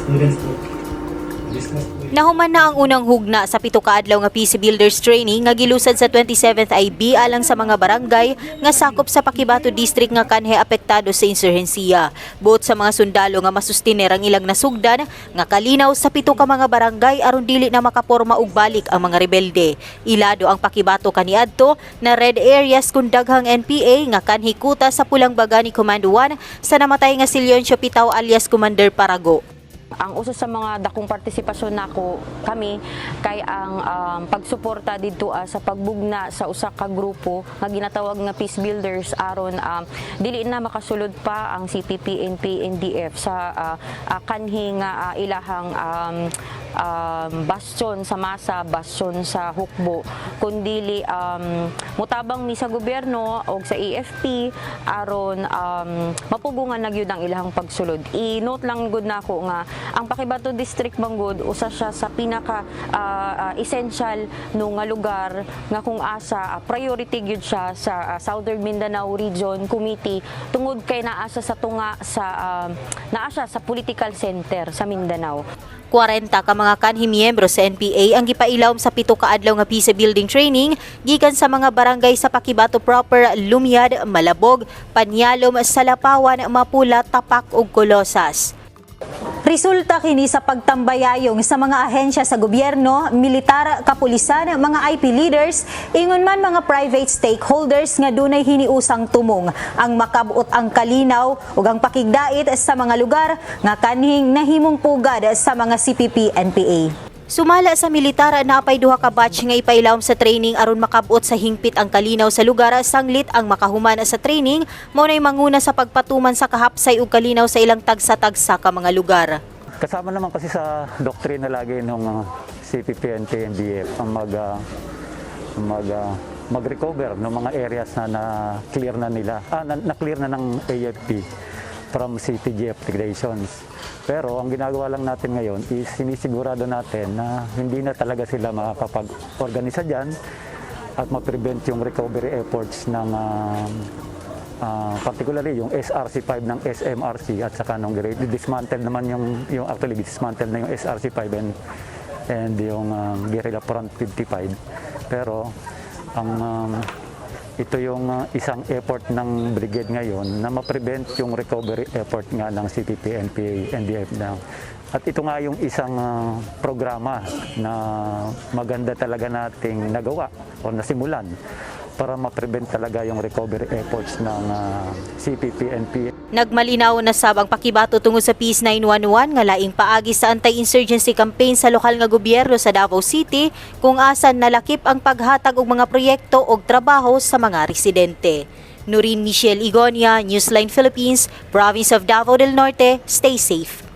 Students po. Discuss po. Nahuman na ang unang hugna sa 7 ka adlaw nga Peace Builders Training nga gilusad sa 27th IB alang sa mga barangay nga sakop sa Paquibato District nga kanhi apektado sa insurhensiya. Buot sa mga sundalo nga masustiner ang ilang nasugdan nga kalinaw sa 7 ka mga barangay aron dili na makaporma og balik ang mga rebelde. Ilado ang Paquibato kaniadto na red areas kun daghang NPA nga kanhi kuta sa pulang baga ni Command 1 sa namatay nga si Leoncio Pitao alias Commander Parago. Ang uso sa mga dakong partisipasyon nako kami kay ang pagsuporta didto sa pagbugna sa usa ka grupo nga ginatawag nga Peace Builders aron dili na makasulod pa ang CPP, NP, NDF sa kanhi nga ilahang bastion sa masa, bastion sa hukbo, kundili mutabang mi sa gobyerno og sa AFP aron mapugungan na gyud ang ilahang pagsulod. I-note lang gud nako nga ang Paquibato District manggod usa siya sa pinaka essential no nga lugar nga kung asa priority gyud siya sa Southern Mindanao Region Committee tungod kay naa siya sa tunga sa naa siya sa political center sa Mindanao. 40 ka mga kanhi miyembro sa NPA ang gipailawom sa 7 ka adlaw nga peace building training gikan sa mga barangay sa Paquibato proper, Lumiad, Malabog, Panyalom, Salapawan, Mapula, Tapak ug Colosas. Resulta kini sa pagtambayayong sa mga ahensya sa gobyerno, militar, kapulisan, mga IP leaders, ingon man mga private stakeholders nga dunay hiniusang tumong ang makabot ang kalinaw ug ang pakigdait sa mga lugar nga kanhing nahimong pugad sa mga CPP NPA. Sumala sa militar, napay duha ka batch nga ipailawom sa training aron makabot sa hingpit ang kalinaw sa lugar sanglit ang makahuman sa training mao nay manguna sa pagpatuman sa kahapsay ug kalinaw sa ilang tagsa-tagsa ka mga lugar. Kasama naman kasi sa doktrina lagi ng CPP, NP, NDF ang mag-recover ng mga areas na na-clear na nila, na-clear na ng AFP from CTG applications. Pero ang ginagawa lang natin ngayon is sinisigurado natin na hindi na talaga sila makakapag-organisa dyan at ma-prevent yung recovery efforts ng particularly yung SRC5 ng SMRC at saka nung dismantle naman yung actually dismantle na yung SRC5 and yung Guerrilla Front 55, pero ang ito yung isang effort ng brigade ngayon na ma-prevent yung recovery effort nga ng CPP, NPA, NDF na. At ito nga yung isang programa na maganda talaga nating nagawa o nasimulan para ma-prevent talaga yung recovery efforts ng CPP, NPA. Nagmalinaw na sab ang Paquibato tungod sa Peace 911 nga laing paagi sa anti-insurgency campaign sa lokal nga gobyerno sa Davao City kung asan nalakip ang paghatag og mga proyekto og trabaho sa mga residente. Nurin Michelle Igonia, Newsline Philippines, Province of Davao del Norte, stay safe.